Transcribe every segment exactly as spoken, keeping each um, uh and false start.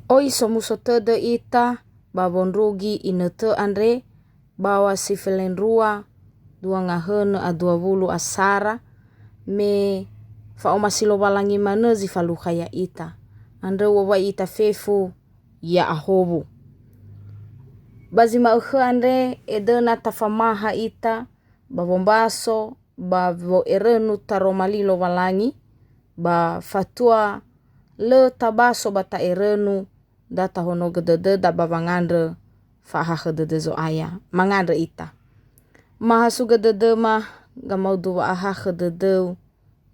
Oi somuso tödö ita ba wondrugi inötö andre, bawa si felendrua dua ngahönö a dua wulu asara, me fa'omasi Lowalangi manö zi falukha ya'ita. Andrö u'owai ita fefu, ya'ahowu. Ba zi ma'ökhö andre, edöna tafamaha ita ba wombaso, ba wo'erönu taroma li Lowalangi, ba fatua lö tabaso ba ta'erönu, da tahonogö dödöda ba wangandrö fa'ahakhö dödö Zo'aya. Mangandrö ita. Mahasugö dödöma, gamaudu wa'ahakhö dödöu,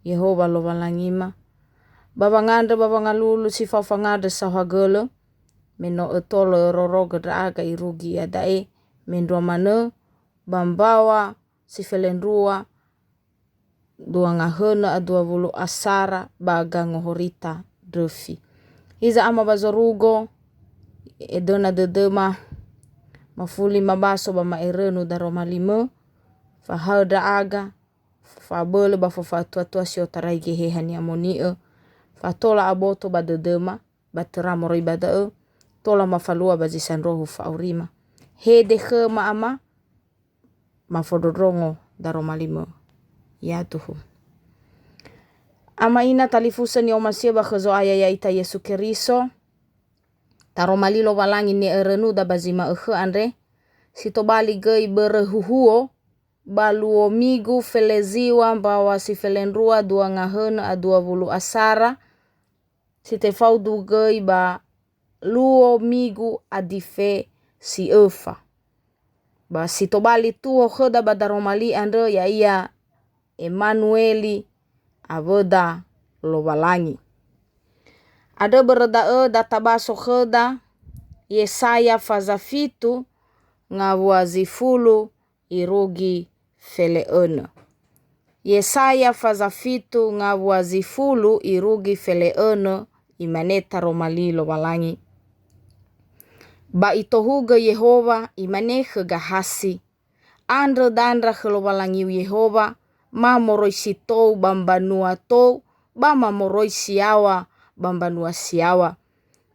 Yehowa Lowalangima. Ba wangandrö ba wangalulu si fao fangandrö saohagölö, me no ötolö rorogö ndra'aga irugi iada'e, mendrua manö ba mbaŵa si felendrua dua ngahönö a dua wulu asara ba gangohorita ndröfi. Hiza Ama ba zorugo, edöna dödöma, mafuli mabaso ba ma'erönu daroma limö, fahaö ndra'aga, fabölö ba fofatuatua si otarai Geheha Ni'amoni'ö, fatola aboto ba dödöma, ba töra moroi ba da'ö, tola mafalua ba zi sandrohu fa'aurima. Hede khöma Ama, mafondrondrongo daroma limö. Yaduhu. Ama ina talifusö ni'omasi'ö ba khö Zo'aya ya'ita Yesu Keriso, taroma li Lowalangi ni'erönuda ba zi ma'ökhö andre, si tobali göi börö huhuo, ba luo migu feleziŵa mbaŵa si felendrua dua ngahönö a dua wulu asara, si tefaudu göi ba luo migu adife si öfa. Ba si tobali tuho khöda ba daroma li andrö, ya'ia Emanueli, awöda Lowalangi. Andrö börö da'ö da tabaso khöda Yesaya faza fitu ngawua zi fulu irugi fele'önö. Yesaya faza fitu ngawua zi fulu irugi fele'önö, imane taroma li Lowalangi. Ba itohugö Yehowa, imane khö Gahasi, "Andrö dandra khö Lowalangiu Yehowa, ma moroi si tou ba mbanua tou, ba ma moroi si yaŵa ba mbanua si yaŵa."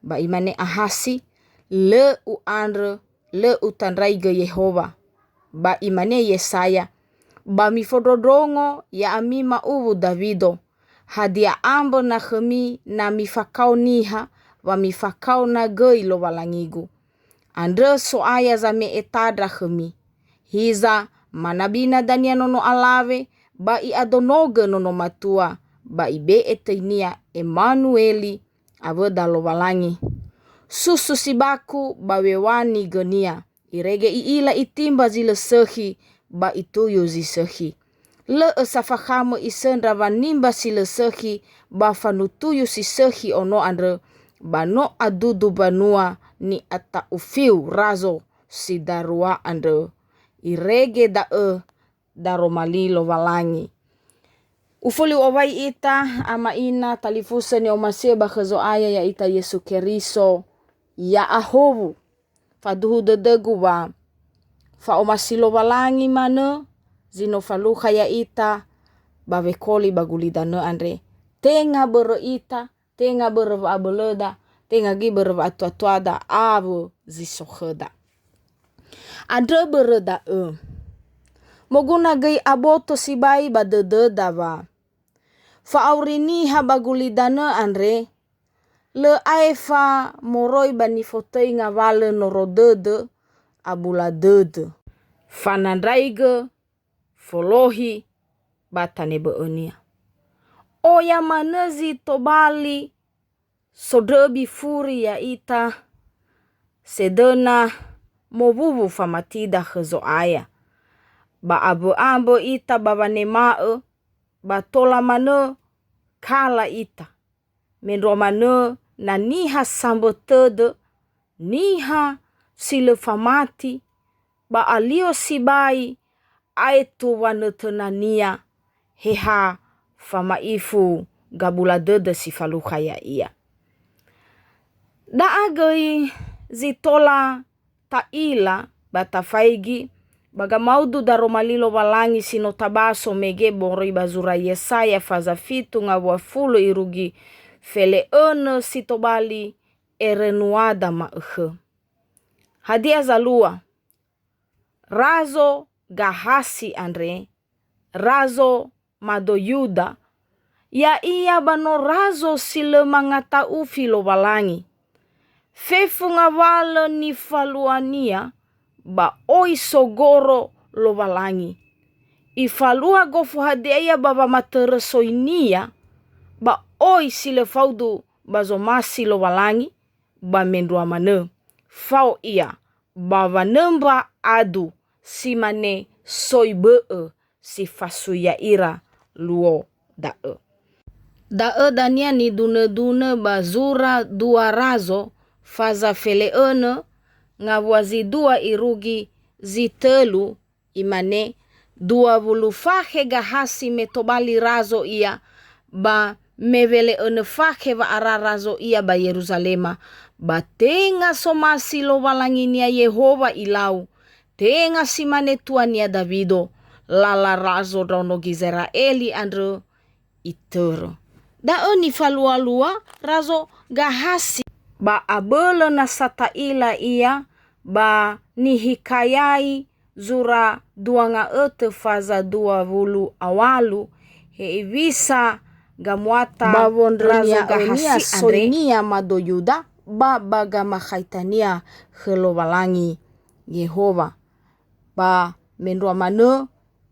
Ba imane Ahasi, "Lö u'andrö, lö utandraigö Yehowa." Ba imane Yesaya, "Ba mifondrondrongo, ya'ami ma'uwu Dawido, hadia ambö na khömi na mifakao niha, wa mifakao na göi Lowalangigu? Andrö So'aya zame'e tandra khömi. Hiza, manabina dania nono alawe, ba i'adonogö nono matua, ba ibe'e töinia Emanueli, awöda Lowalangi. Susu si baku ba weŵani gönia, irege i'ila itimba zi lö sökhi, ba ituyu zi sökhi. Lö ösa fakhamö isöndra wanimba si lö sökhi, ba fanutuyu si sökhi ono andrö, ba no adudu mbanua ni'ata'ufiu razo si darua andrö. Irege da'ö daroma li Lowalangi." Ufuli u'owai ita, ama ina, talifusö ni'omasi'ö ba khö Zo'aya ya'ita Yesu Keriso, ya'ahowu. Faduhu dödögu wa fa'omasi Lowalangi manö zi no falukha ya'ita ba wekoli ba gulidanö andre. Tenga börö ita, tenga börö wa'abölöda, tenga göi börö wa'atuatuada awö zi so khöda. Andrö börö da'ö, moguna göi aboto sibai ba dödöda wa fa'auri niha ba gulidanö andre, lö aefa moroi ba nifotöi ngawalö noro dödö, abula dödö, fanandraigö, folohi ba tanebö'önia. Oya manö zi tobali sondröbi furi ya'ita sedöna mowuwu famatida khö Zo'aya. Ba ambö'ambö ita ba wanema'ö, ba tola manö kala ita. Mendrua manö na niha sambö tödö, niha si lö famati, ba alio sibai aetu wanötönania, he ha fama'ifu gabula dödö si falukha ya'ia. Da'a göi zi tola ta'ila ba tafaigi ba gamaudu daroma li Lowalangi si no tabaso mege moroi ba zura Yesaya faza fitu ngawua fulu irugi fele'önö si tobali erenuada ma'ökhö. Hadia zalua? Razo Gahasi andre, razo mado Yuda, ya'ia ba no razo si lö mangata'ufi Lowalangi. Fefu ngawalö nifaluania ba oi sogoro Lowalangi. Ifalua gofu hadia ia ba wamatörö soinia, ba oi si lö faudu ba zomasi Lowalangi, ba mendrua manö. Fao ia ba wanõmba adu, si mane soi bö'ö si fasui ya'ira luo da'ö. Da'ö dania nidunödunö ba zura dua razo faza fele'önö, ngawua zi dua irugi zi tölu, imane, dua wulu fakhe Gahasi me tobali razo ia, ba me wele'önö fakhe wa'ara razo ia ba Yeruzalema, ba tenga somasi Lowalanginia Yehowa ilau, tenga si mane tuania Dawido, lala razo ndraono Gizera'eli andrö itörö. Da'ö nifalualua razo Gahasi. Ba abölö nasa ta'ila ia ba Nihikayai zura dua nga'ötö faza dua wulu a walu, hewisa gamuata ba wondrönia razo Gahasi andre, soinia mado Yuda, ba ba gamakhaitania khö Lowalangi Yehowa. Ba mendrua manö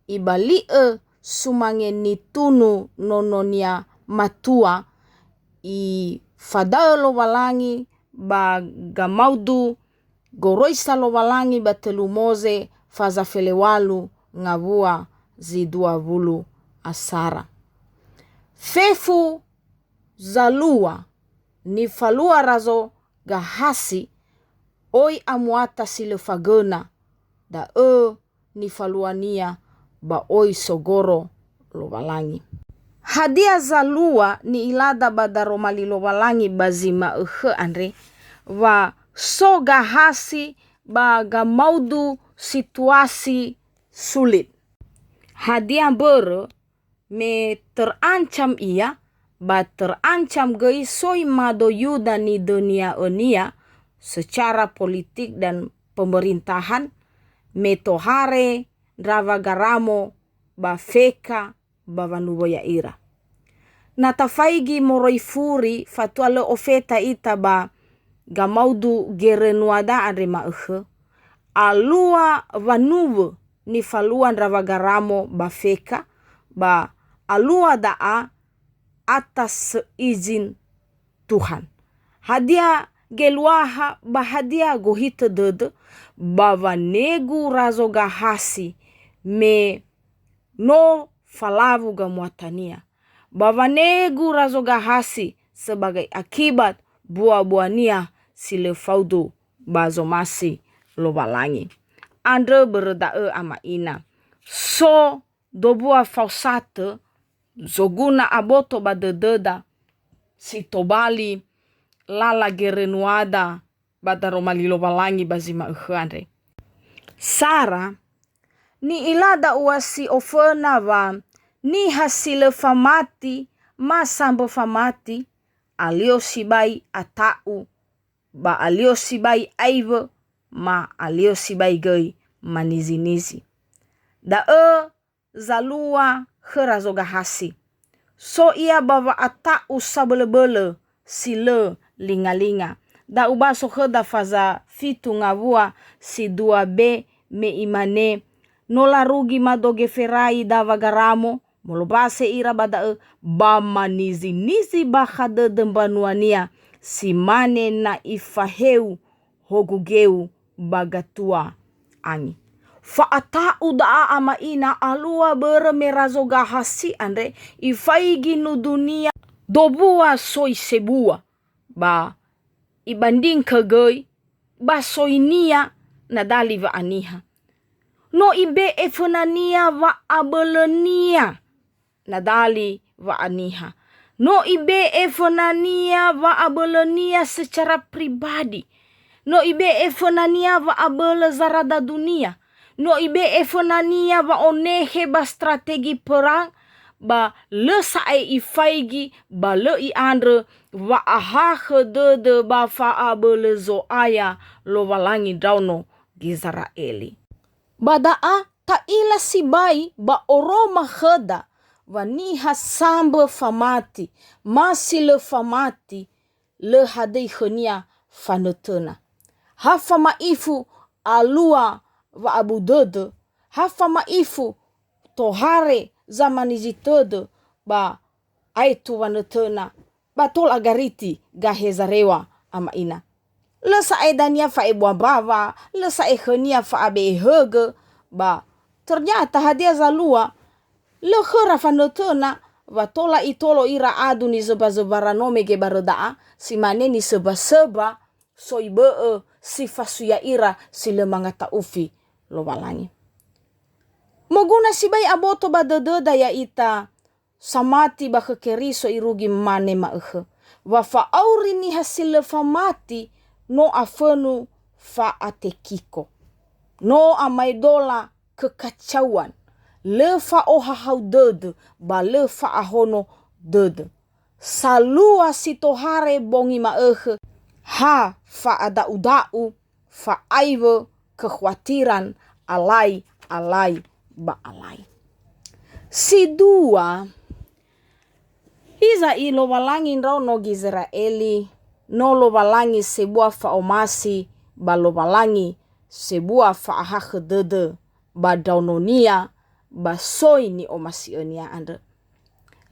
ibali'ö sumange nitunu nononia matua, ifadaö Lowalangi ba gamaudu goroisa Lowalangi ba tölu Moze faza felewalu ngawua zi dua wulu asara. Fefu zalua nifalua razo Gahasi, oi amuata si lö fagöna, da'ö nifaluania ba oi sogoro Lowalangi. Hadia zalua ni'ilada ba daroma li Lowalangi ba zi ma'ökhö andre? Wa so Gahasi ba gamaudu situasi sulit. Hadia mbörö? Me terancam ia, ba terancam göi soi mado Yuda nidönia'önia secara politik dan pemerintahan, me tohare ndrawa Garamo ba Feka ba wanuwo ya'ira. Na tafaigi moroi furi fatua lö ofeta ita ba gamaudu Gerenuada andre ma'ökhö, alua wanuwö nifalua ndrawa Garamo ba Feka, ba alua da'a atas seizin Tuhan. Hadia geluaha ba hadia gohitö dödö? Ba wanegu razo Gahasi me no falawu gamuatania. Ba wanegu razo Gahasi sebagai akibat bua-buania si lö faudu ba zomasi Lowalangi. Andrö börö da'ö, ama ina, so dobua faosatö zoguna aboto ba dödöda si tobali lala Gerenuada ba daroma li Lowalangi ba zi ma'ökhö andre. Sara, ni'ilada ua si oföna wa niha si lö famati ma sambö famati, alio sibai ata'u, ba alio sibai aiwö, ma alio sibai göi manizinizi. Da'ö zalua khö Razo Gahasi. So ia ba wa'ata'u sabölöbölö si lö lingalinga. Da ubaso khöda faza fitu ngawua si dua be me imane, "No larugi mado geferai dawa Garamo, molombase ira ba da'ö, ba manizinizi bakha dödö mbanuania, si mane na ifaheu hogu geu ba gatua angi." Fa'ata'u da'a, ama ina, alua börö me Razo Gahasi andre ifaigi nudunia dobua soi sebua, ba ibandingkö göi ba soinia na dali wa'aniha. No ibe'e fönania wa'abölönia na dali wa'aniha. No ibe'e fönania wa'abölönia secara pribadi. No ibe'e fönania wa'abölö zaradadunia. No ibe'e fönania wa'onehe ba strategi perang, ba lö sa'ae ifaigi, ba lö i'andrö wa'ahakhö dödö ba fa'abölö Zo'aya Lowalangi ndraono Gizera'eli. Ba da'a ta'ila sibai ba oroma khöda wa niha sambö famati, ma si lö famati, lö hadöi khönia fanötöna. Ha fama'ifu alua wa'abu dödö, ha fama'ifu tohare zamani zi tödö ba aetu wanötöna, ba tola gariti gahe zarewa ama'ina. Lö sa'ae dania fa'ebua mbawa, lö sa'ae khönia fa'abe'e högö, ba ternyata hadia zalua, lö khöra fanötöna, wa tola itolo ira adu nizömba-zömbara no mege ba röda'a, si mane nisömba-sömba, soi bö'ö, si fasui ya'ira si lö mangata'ufi Lowalangi. Moguna sibai aboto ba dödöda ya'ita samati ba khö Keriso irugi mane ma'ökhö. Wa fa'auri niha si lö famati no afönu fa'atekiko. No amaedola kekacauan, lö fa'ohahau dödö, ba lö fa'ahono dödö. Salua si tohare bongi ma'ökhö, ha fa'ada'uda'u, fa'aiwö, kekhawatiran, alai, alai, ba alai. Si dua, hiza'i Lowalangi ndraono Gizera'eli, no Lowalangi sebua fa'omasi, ba Lowalangi sebua fa'ahakhö dödö ba ndraononia, ba soi ni'omasi'önia andrö.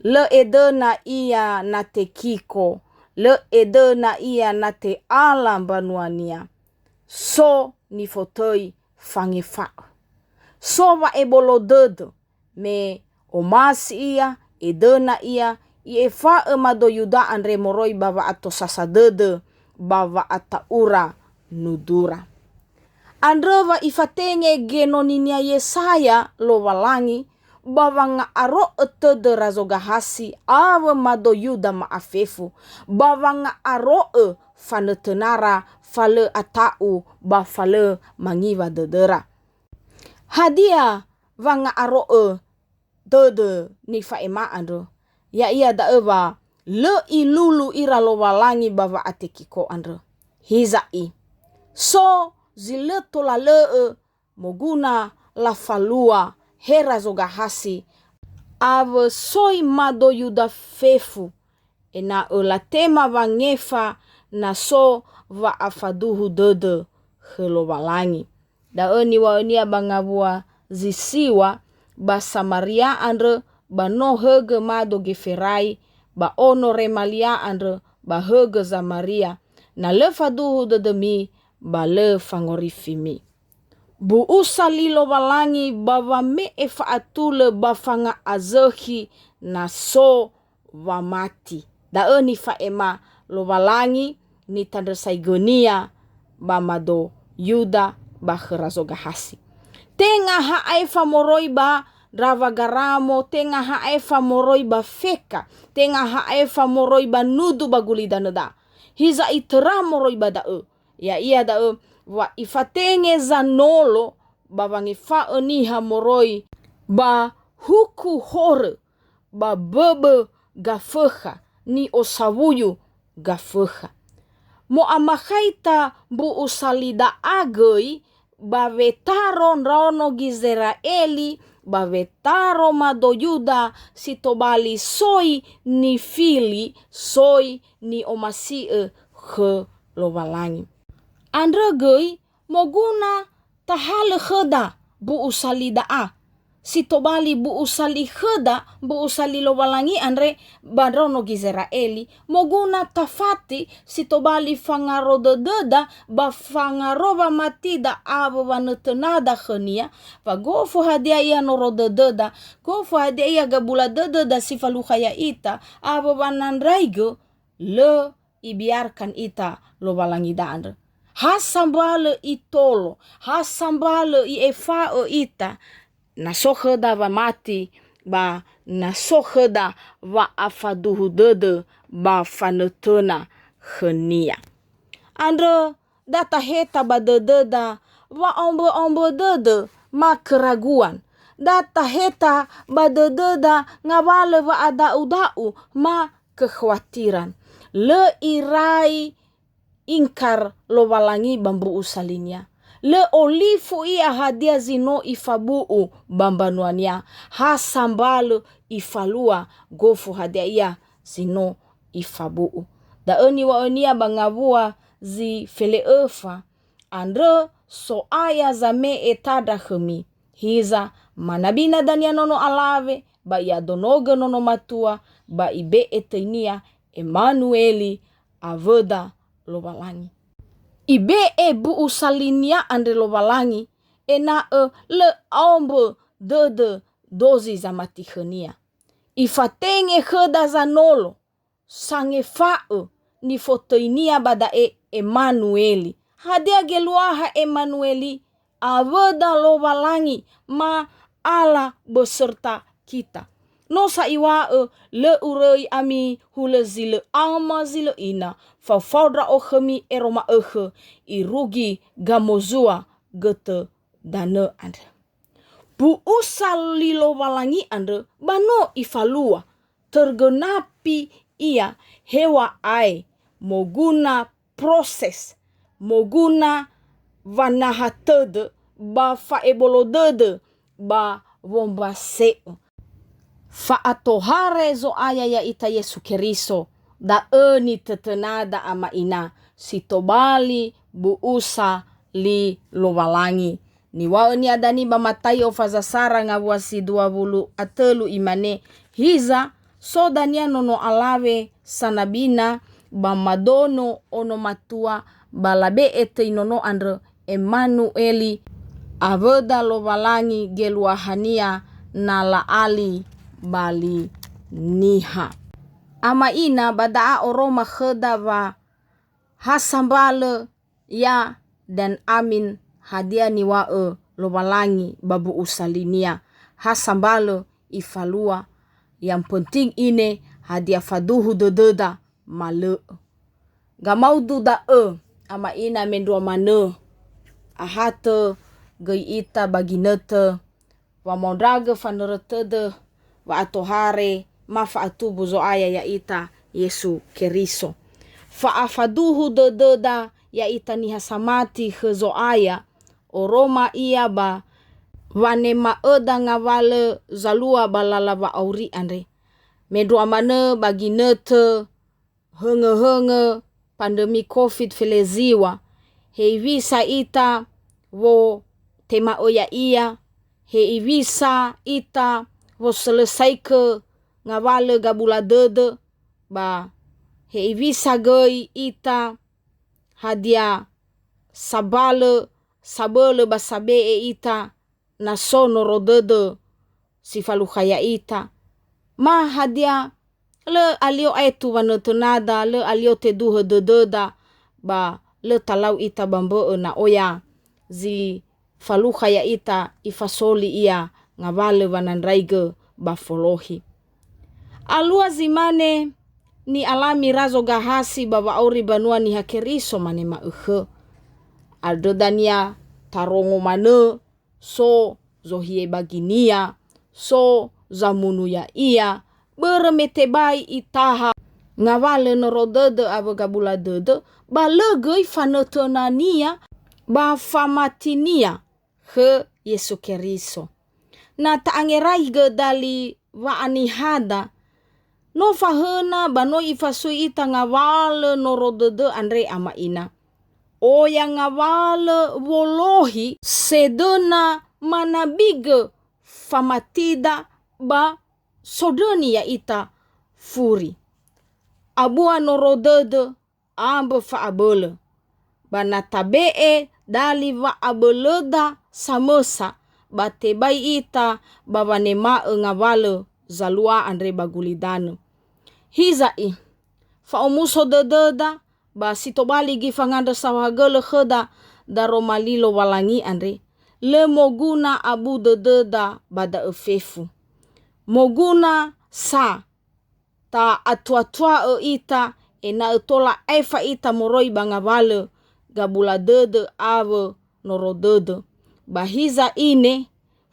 Lö edöna ia na tekiko, lö edöna ia na te'ala mbanuania. So nifotöi fangefa'ö. So wa'ebolo dödö, me omasi ia, edöna ia, i'efa'ö mado Yuda andre moroi ba wa'atosasa dödö, ba wa'ata'ura nudura. Andrö wa ifatenge genoninia Yesaya Lowalangi ba wanga'aro'ö tödö Razo Gahasi awö mado Yuda ma'afefu, ba wanga'aro'ö fanötönara fa lö ata'u ba fa lö mangiwa dödöra. Hadia wanga'aro'ö dödö nifa'ema andrö? Ya'ia da'ö wa lö ilulu ira Lowalangi ba wa'atekiko andrö. Hiza'i, so zi lö tola lö'ö moguna lafalua he Razo Gahasi, awö soi mado Yuda fefu, ena'ö latema wangefa na so wa'afaduhu dödö khö Lowalangi. Da'ö niŵa'önia ba ngawua zi siŵa, ba Samaria andrö, ba no högö mado geferai, ba ono Remalia andrö, ba högö Zamaria. Na lö faduhu dödömi, ba lö fangorifimi. Bu'usa li Lowalangi ba wame'e fa'atulö ba fanga'azökhi na so wamati. Da'ö nifa'ema Lowalangi nitandrösaigönia ba mado Yuda ba khö Razo Gahasi. Tenga ha aefa moroi ba ndrawa Garamo, tenga ha aefa moroi ba feka, tenga ha aefa moroi ba nudu ba gulidanö da'a. Hiza itöra moroi ba da'ö. Ya'ia da'ö wa ifatenge zanolo ba wangefa'ö niha moroi ba huku horö, ba böbö gafökha, ni'osawuyu gafökha. Mo'amakhaita mbu'usa li da'a göi ba wetaro ndraono Gizera'eli, ba wetaro mado Yuda si tobali soi nifili, soi ni'omasi'ö khö Lowalangi. Andrö göi moguna tahalö khöda mbu'usa li da'a. Si tobali mbu'usa li khöda, mbu'usa li Lowalangi andre ba ndraono Gizera'eli, moguna tafati si tobali fangaro dödöda ba fangaro wamatida awö wanötönada khönia, wa gofu hadia ia noro dödöda, gofu hadia ia gabula dödöda si falukha ya'ita, awö wanandraigö, lö ibiarkan ita Lowalangida andrö. Ha sambalö itolo, ha sambalö i'efa'ö ita, na so khöda wamati, ba na so khöda wa'afaduhu dödö ba fanötöna khönia. Andrö da taheta ba dödöda wa'ombö-ombö dödö ma keraguan, Da taheta ba dödöda ngawalö wa'ada'uda'u ma kekhawatiran. Lö irai ingkar Lowalangi ba mbu'u salinia. Lö olifu ia hadia zi no ifabu'u ba mbanuania, ha sambalö ifalua gofu hadia ia zi no ifabu'u. Da'ö niŵa'önia ba ngawua zi fele'öfa, "Andrö So'aya zame'e tandra khömi." Hiza, manabina dania nono alawe, ba i'adonogö nono matua, ba ibe'e töinia Emanueli, awöda Lowalangi. Ibe'e bu'u salinia andre Lowalangi, ena'ö lö aombö dödö dozi zamati khönia. Ifatenge khöda zanolo, sangefa'ö nifotöinia ba da'e Emanueli. Hadia geluaha Emanueli? Awöda Lowalangi, ma Allah beserta kita. No sa iŵa'ö, "Lö uröi ami hulö zi lö ama zi lö ina, faofao ndra'o khömi ero ma'ökhö, irugi gamozua götö danö andrö." Bu'usa li Lowalangi andrö ba no ifalua, tergenapi ia heŵa'ae, moguna proses, moguna wanaha tödö ba fa'ebolo dödö ba wombase'ö. Fa'atohare Zo'aya ya'ita Yesu Keriso, da'ö nitötönada ama ina si tobali bu'usa li Lowalangi. Niŵa'ö niadani ba Mataio fazasara ngawua si dua wulu a tölu, imane, "Hiza, so dania nono alawe sanabina ba madono ono matua, ba labe'e töi nono andrö Emanueli, awöda Lowalangi geluahania na la'ali ba li niha." Ama ina, ba da'a oroma khöda wa ha sambalö ya dan amin hadia niŵa'ö Lowalangi ba bu'usa linia, ha sambalö ifalua, yang penting ine hadia faduhu dödöda, ma lö'ö. Gamaudu da'ö, ama ina, mendrua manö, ahatö göi ita ba ginötö, wamaondragö fanörö tödö wa'atohare ma fa'atubu Zo'aya ya'ita Yesu Keriso. Fa'afaduhu dödöda ya'ita niha samati khö Zo'aya, oroma ia ba wanema'öda ngawalö zalua ba lala wa'auri andre. Mendrua manö ba ginötö höngöhöngö pandemi covid feleziŵa, hewisa ita wo tema'ö ya'ia, hewisa ita wo selesaikö ngawalö gabula dödö, ba hewisa göi ita hadia sabalö, sabölö ba sabe'e ita na so noro dödö si falukha ya'ita. Ma hadia, lö alio aetu wanötönada, lö alio teduhö dödöda, ba lö talau ita ba mbö'ö na oya zi falukha ya'ita ifasoli ia ngawalö wanandraigö ba folohi. Alua zi mane ni'alami Razo Gahasi ba wa'auri banua Niha Keriso mane ma'ökhö. Andrö dania tarongo manö, so zohie baginia, so zamunu ya'ia, börö me tebai itaha ngawalö noro dödö awö gabula dödö, ba lö göi fanötönania ba famatinia khö Yesu Keriso. Na ta'angerai göda li wa'anihada, no fahöna ba no ifasui ita ngawalö noro dödö andre ama ina. Oya ngawalö wolohi sedöna manabigö famatida ba sondröni ya'ita furi. Abua noro dödö, ambö fa'abölö. Ba na tabe'e dali wa'abölöda samösa, ba tebai ita ba wanema'ö ngawalö zalua andre ba gulidanö. Hiza'i, fa'omuso dödöda, ba si tobali göi fangandrö saohagölö khöda daroma li Lowalangi andre, lö moguna abu dödöda ba da'ö fefu. Moguna sa ta'atuatua'ö ita, ena'ö tola aefa ita moroi ba ngawalö gabula dödö awö noro dödö. Ba hiza ine,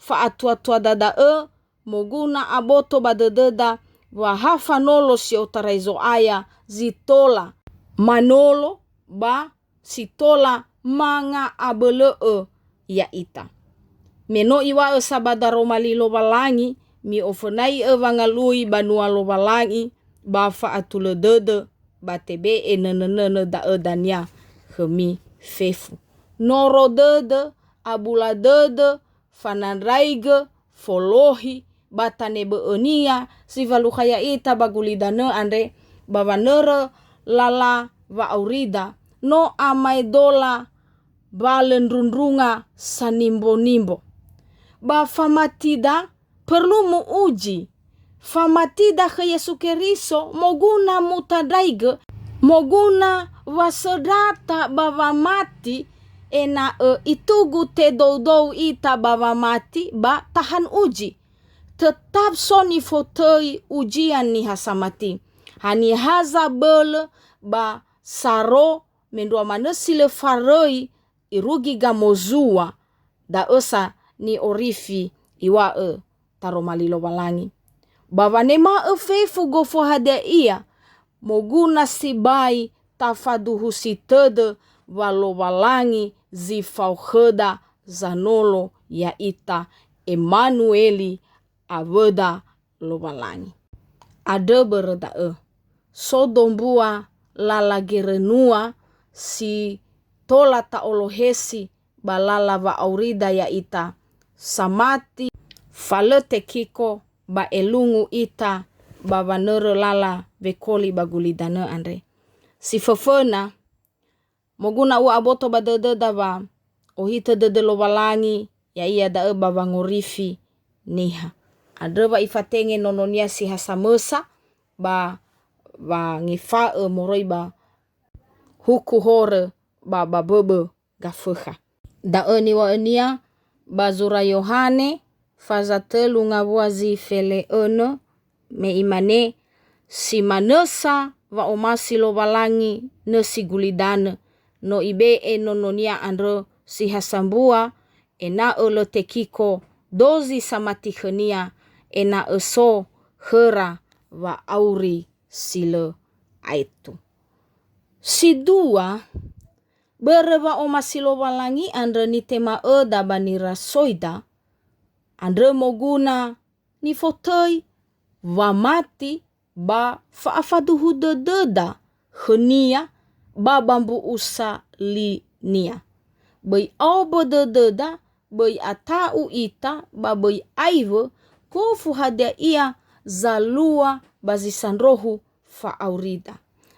fa'atuatuada da'ö moguna aboto ba dödöda wa ha fanolo si otarai Zo'aya zi tola manolo ba si tola manga'abölö'ö ya'ita. Me no iŵa'ö sa ba daroma li Lowalangi, mi'ofönai'ö wangalui banua Lowalangi ba fa'atulö dödö, ba tebe'e nönönönö da'ö dania khömi fefu. Noro dödö, abula dödö, fanandraigö, folohi, ba tane bö'önia, zi falukha ya'ita ba gulidanö andre, ba wanörö lala wa'aurida, no amaedola walöndrundrunga sanimbonimbo. Ba famatida perlu mu'uji. Famatida khö Yesu Keriso moguna mutandraigö, moguna wasöndrata ba wamati, ena'ö itugu tedoudou ita ba wamati ba tahan uji. Tetap so nifotöi ujian niha samati. Haniha zabölö ba saro mendrua manö si lö faröi irugi gamozua, da'ö sa ni'orifi iŵa'ö taroma li Lowalangi. Ba wanema'ö fefu gofu hadia ia, moguna sibai tafaduhusi tödö wa Lowalangi zi fao khöda zanolo ya'ita Emanueli, awöda Lowalangi. Andrö börö da'ö, so dombua lala gerönua si tola ta'olohesi ba lala wa'aurida ya'ita samati, fa lö tekiko ba elungu ita ba wanörö lala wekoli ba gulidanö andre. Si föföna, moguna ua aboto ba dödöda wa ohitö dödö Lowalangi, ya'ia da'ö ba wangorifi niha. Andrö wa ifatenge nononia si ha samösa ba wangefa'ö moroi ba huku horö ba ba böbö Gafökha. Da'ö niŵa'önia ba zura Yohane, faza tölu ngawua zi fele önö, me imane, "Si manö sa wa'omasi Lowalangi nösi gulidanö, no ibe'e nononia andrö si ha sambua, ena'ö lö tekiko dozi samati khönia, ena'ö so khöra wa'auri si lö aetu." Si dua, börö wa'omasi Lowalangi andrö nitema'öda ba nirasoida, andrö moguna nifotöi wamati ba fa'afaduhu dödöda khönia ba ba mbu'usa linia. Böi aombö dödöda, böi ata'u ita, ba böi aiwö, gofu hadia ia zalua ba zi sandrohu fa'aurida.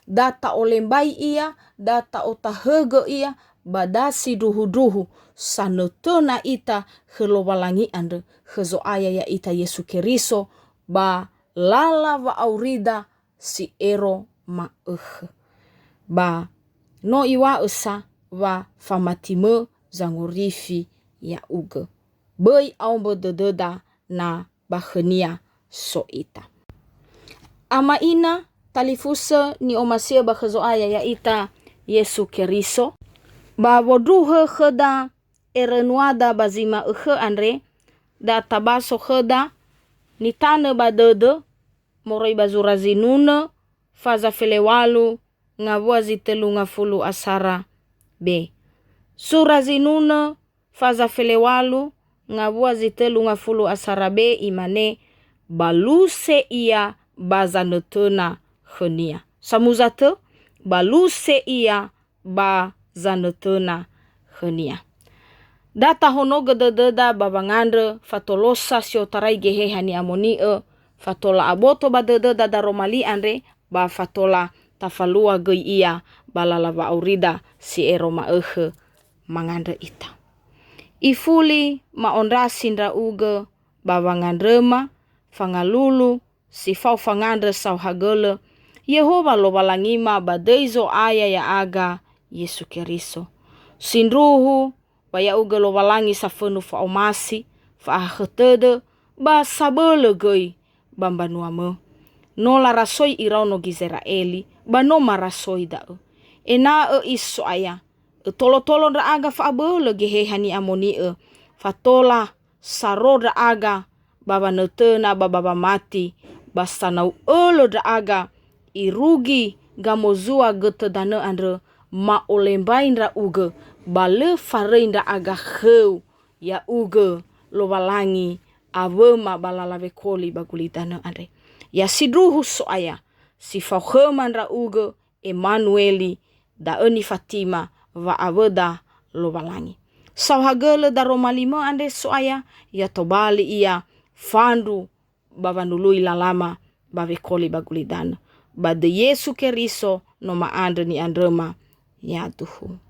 Da ta'olembai ia, da ta'otahögö ia, ba da sindruhundruhu sanötöna ita khö Lowalangi andrö, khö Zo'aya ya'ita Yesu Keriso, ba lala wa'aurida si ero ma'ökhö. Ba no iŵa'ö sa wa famatimö zangorifi ya'ugö. Böi aombö dödöda na ba khönia so ita. Ama ina talifusö ni'omasi'ö ba khö Zo'aya ya'ita Yesu Keriso, ba wondruhö khöda erönuada ba zi ma'ökhö andre, da tabaso khöda nitanö ba dödö moroi ba zura zinunö, faza felewalu ngawua zi tölu ngafulu asara be. Zura zinunö, faza felewalu ngawua zi tölu ngafulu asara be, imane, "Baluse ia ba zanötöna khönia." Samuza tö, "Baluse ia ba zanötöna khönia." Da tahonogö dödöda ba wangandrö fatolosa si otarai Geheha Ni'amoni'ö, fatola aboto ba dödöda daroma li andre, ba fatola tafalua göi ia ba lala wa'aurida si ero ma'ökhö mangandrö ita. Ifuli ma'ondrasi ndra'ugö ba wangandröma, fangalulu, si fao fangandrö saohagölö, Yehowa Lowalangima ba döi Zo'aya ya'aga Yesu Keriso. Sindruhu wa ya'ugö Lowalangi safönu fa'omasi, fa'ahakhö tödö, ba sabölö göi ba mbanuamö. No larasoi iraono Gizera'eli, ba no marasoi da'ö. Ena'ö Iso'aya, ötolotolo ndra'aga fa'abölö Geheha Ni'amoni'ö, fatola saro ndra'aga ba wanötöna ba ba wamati, ba sanau ölö ndra'aga irugi gamozua götö danö andrö, ma'olembai ndra'ugö, ba lö faröi ndra'aga khöu, ya'ugö Lowalangi awöma ba lala wekoli ba gulidanö andre. Ya sindruhu So'aya, si fao khöma ndra'ugö Emanueli, da'ö nifatima wa'awöda Lowalangi. Saohagölö daroma limö andre So'aya, ya tobali ia fandru ba wanului lalama ba wekoli ba gulidanö. Ba döi Yesu Keriso no ma'andrö ni'andröma, yaduhu.